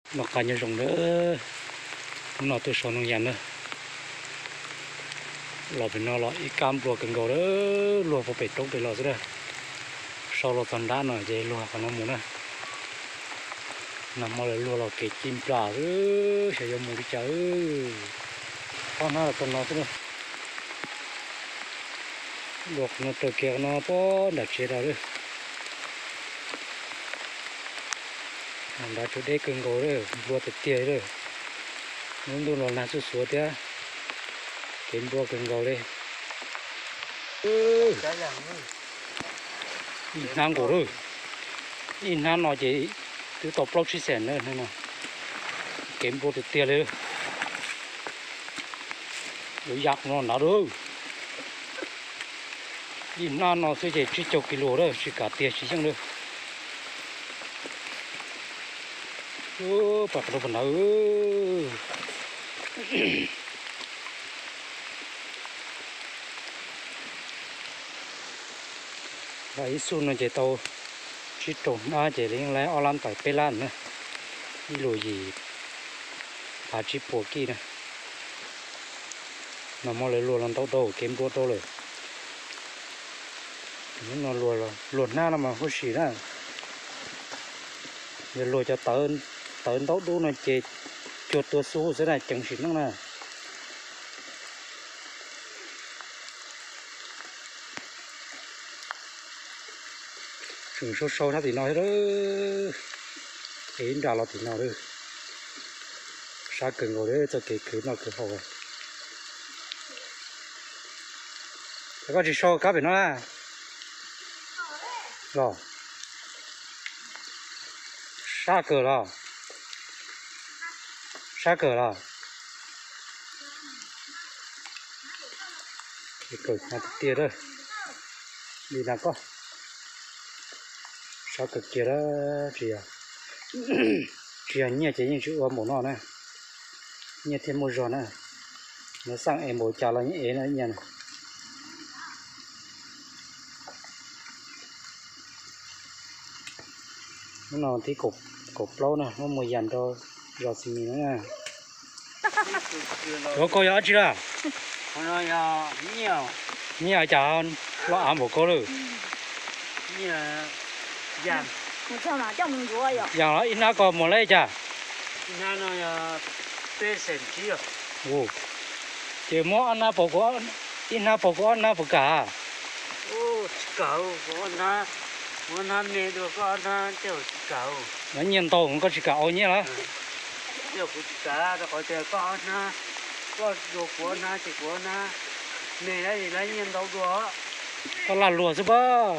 Noj qab nyob zoo na, hnub no tuaj so ntoo yas na. Los pem no los ib kab nplua kawg nkaus lawm, luag puag pem roob pem los xwb na. So los txog nrab no ces luag qhov no mus na. Nag hmo lawv luag los kev ci nplas xwb, xyov yuav mus li cas. Ob hnab los txog no xwb na. Luag qhov no raws kiag qhov no puag nram tsev los lawm. Nrad tsuas deb kawg nkaus lawm, nplua tiag tiag lawm. Lub ntuj los nag xuj xuav thiab, kev nplua kawg nkaus li. Ib hnab nkaus lawm, ib hnab no ces twb tau plaub tsib xees na no. Kev nplua tiag tiag li. Yuav yam no nrad lawm. Ib hnab no xwb ces tsib caug kis lus lawm, tsis kam tiag tsis yeej lawm. Pam qhov rau pam ntawd. Ib xub no ces tau tsib rau hnab ces yeej laib ob lab ntawm peb lab na. Ib lus yim phav tsib puas kij na. Nag hmo lawv luag los ntau dhau kev nplua dhau lawm. Hnub no luag hnab no mas huaj si na. Yog luag cov tawv ntaub dub no ces cuag tua xub xwb na, ceev sim neej na. Tseem sau sau sab tim no thiab, es ib nra los tim no lawm. Sab kawg nkaus li txoj kev khwv noj khwv haus. Es koj tsis sau kab pem no na los? Sab kawg los? Sab kawg los? Kawg tiag tiag li na koj. Sab kawg kiag, tsis yog nyiaj ces yeej tsis ua npaum no na. Nyiaj thiaj muaj zog na. Nov xaj es npaum cas los yeej ev no ib nyuag na. Hnub no thib kaum plaub na, muab muag yas rau zos Xis Mis no na. Yuav koj yog dab tsi lawm? Nyiaj cas loj av npaum koj lawm. Yas los ib hnab ko muag li cas? Ces muab ob hnab pauv kuv, ib hnab pauv kuv ob hnab puas kam? Nyiaj ntau koj tsis kam ua nyiaj lawm. Koj laj luag xwb pab.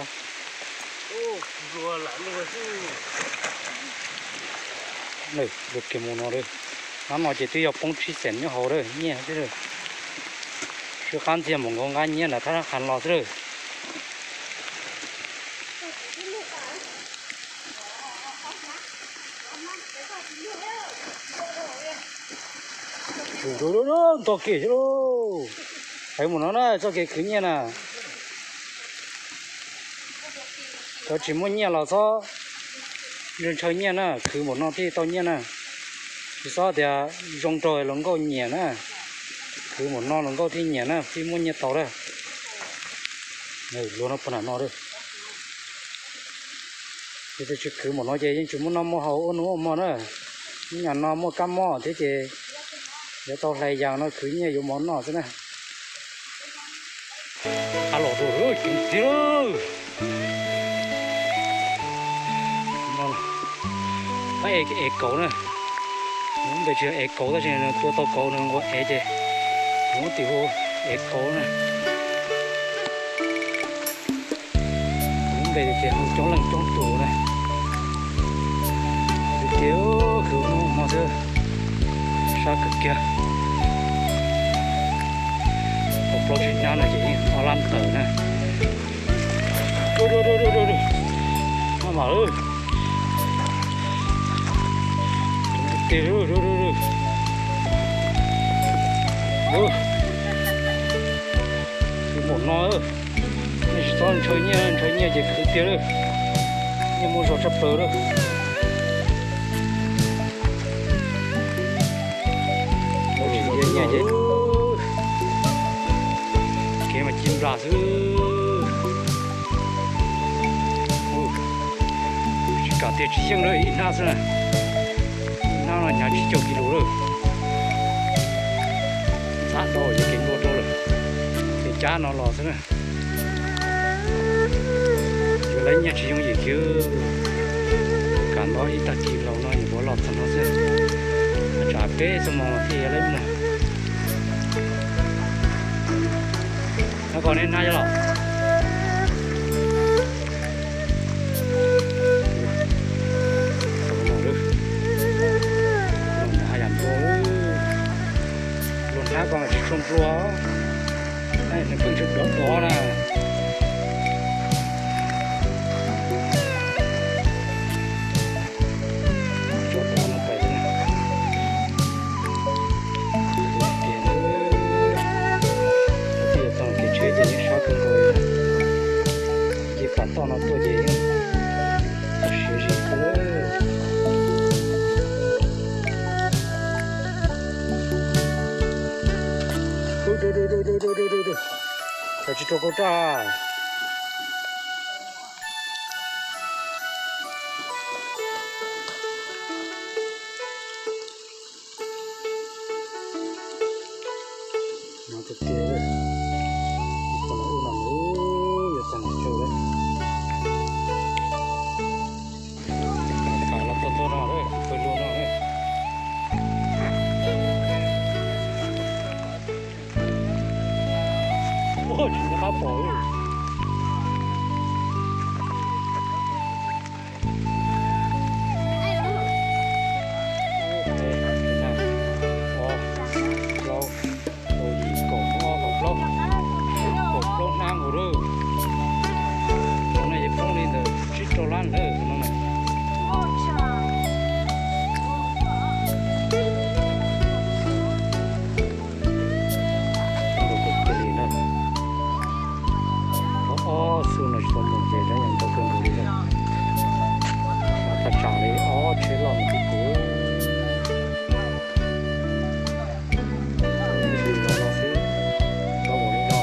Luag kiag mus no lawm. Hnab no ces twb yog poob tsib xees nyob hauv lawm, nyiaj xwb lawm. Sib qab ntxiag mus nkaus nqa nyiaj nram thab qha los xwb lawm. Ntog kev xwb lauj. Hais mus no na, txoj kev khwv nyiaj na. Cov tsis muaj nyiaj los txhob ntshaw nyiaj na, khwv npaum no thiaj tau nyiaj na. Tsis txhob tias zoo nraug hluas nkauj nyiam na, khwv npaum no hluas nkauj thiaj nyiam na, thiaj muaj nyiaj tau lawm. Luag no puag nram no lawm. Yog tias tsis khwv npaum no ces yeej tsis muaj noj muaj haus ua noj ua hmo na. Ib nyuag no muaj kab mob thiab ces yuav tau hlais yas no khwv nyiaj yuav mov noj xwb na. Qab los rau ceev tiag lawm. Qab ev kauv na. Nws npe tsis yog ev kauv tab sis nws tua tau kauv nws ua ev ces nws muab tim hu ev kauv na. Lub npe tias hu coob leej coob tus na. Tiag tiag, khwv hnub hmo xwb, sab kawg kiag. Tau plaub tsib hnab no ces yeej ob lab ntawm na. Maj mam lawm. Tiag, khwv npaum no, nej tsis txhob ntshaw nyiaj, ntshaw nyiaj ces khwv tiag lawm. Nyiaj muaj zog tshaj plaws lawm. Nyiaj ces kev mas ci nplas xwb. Tsis kam tiag tsis xyeej lawm, ib hnab xwb na. Ib hnab no hnyav tsib caug kis lus lawm. Ntxhab tau ces kev nplua rau lawm, ces cab no los xwb na. Yuav lawv nyiaj tsis yooj yim kiag, kam nto ib tag kis laus no yuav los txog no xwb. Tsam peb xuab moos thiaj yuav lawv muag. Nyob koj neb hnab cov los. Haj yam nplua, luag hnab koj tsis tshua nplua, nws pheej tsis dov dov na. Tso dov no pais xwb. Tias txog kev tsheb ces yeej sab kawg nkaus li. Nce pas toj no tuaj ces yeej siav zim kawg lawm. Khaws tsis rau kauj raj. No tiag tiag, ub no yuav txog nram tsawg lawm. Tham los txog ntua no, pawg lug no. Tsis nco qab pom. Plaub, kaum ob, kaum plaub, kaum plaub hnab nkaus lawm. Tus no ces poob li ntawm tsib rau lab lawm tus no na. Ntau kawg kiag li na. Ob xub no tsis tau mus ces lawv yeej ntau kawg nkaus li na. Thaj tsam li ob tsheb loj mus tib pus. Ib lub no xwb, tau mus li no.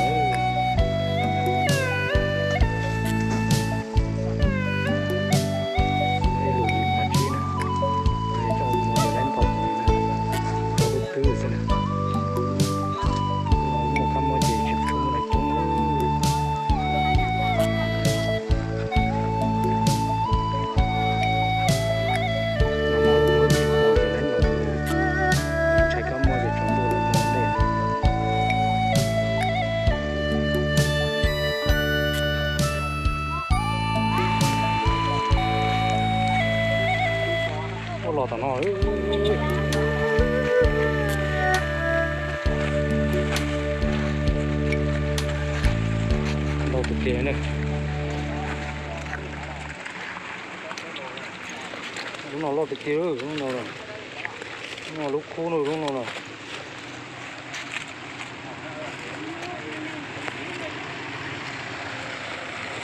Ib lub ib phav tsib na, coj mus ces lawv ntaus mus li na, tau twb twb xwb na. Muaj kab mob ces tsis tshua muaj neeg coob. Ntshai kab mob ces tsov ntuj los ntej. Ua los tom no. Ntau tiag tiag na. Lub no loj tiag tiag, lub no, lub no lub khub no, lub no na.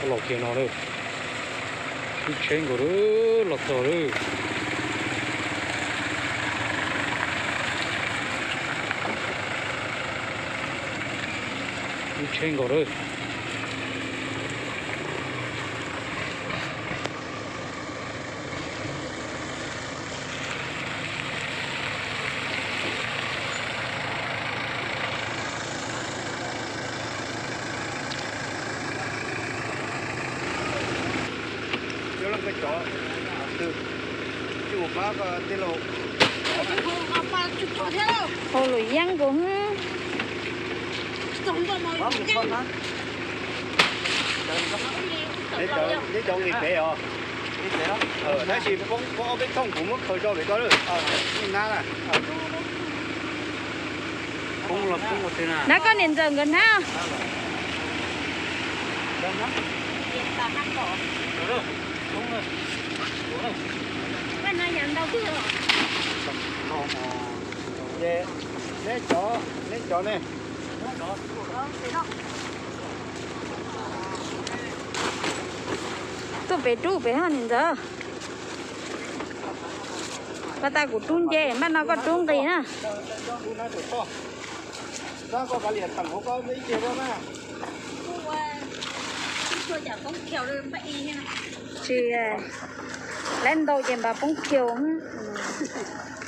Los kiag no lawm, ib tsheb nkaus lawm, los txog lawm. Ib tsheb nkaus lawm. Hau lus yeeb nkaus. Neb cov nqis pem os. Tab sis poob ob peb thooj kuv muab khaws tso pem koj lawm. Nab na. Nab koj niam ntxawm nkawd hnab. Neb cov, neb cov ne. Tuaj pem rub pem haj niam ntxawm. Pas tas kuv rub nce, npaj no koj rub nqis na. Tsis, lawv ntau ces npaj poob khiu.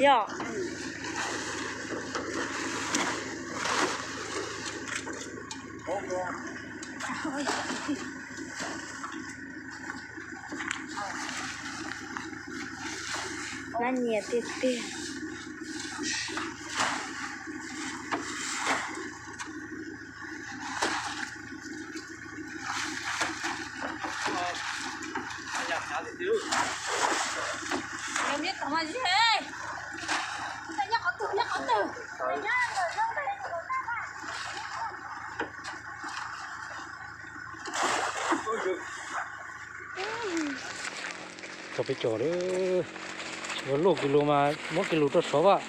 Yog. Nab nyias tiag tiag. Txog peb cov lawm, luaj kis lus mas muab kis lus rau saud vaj.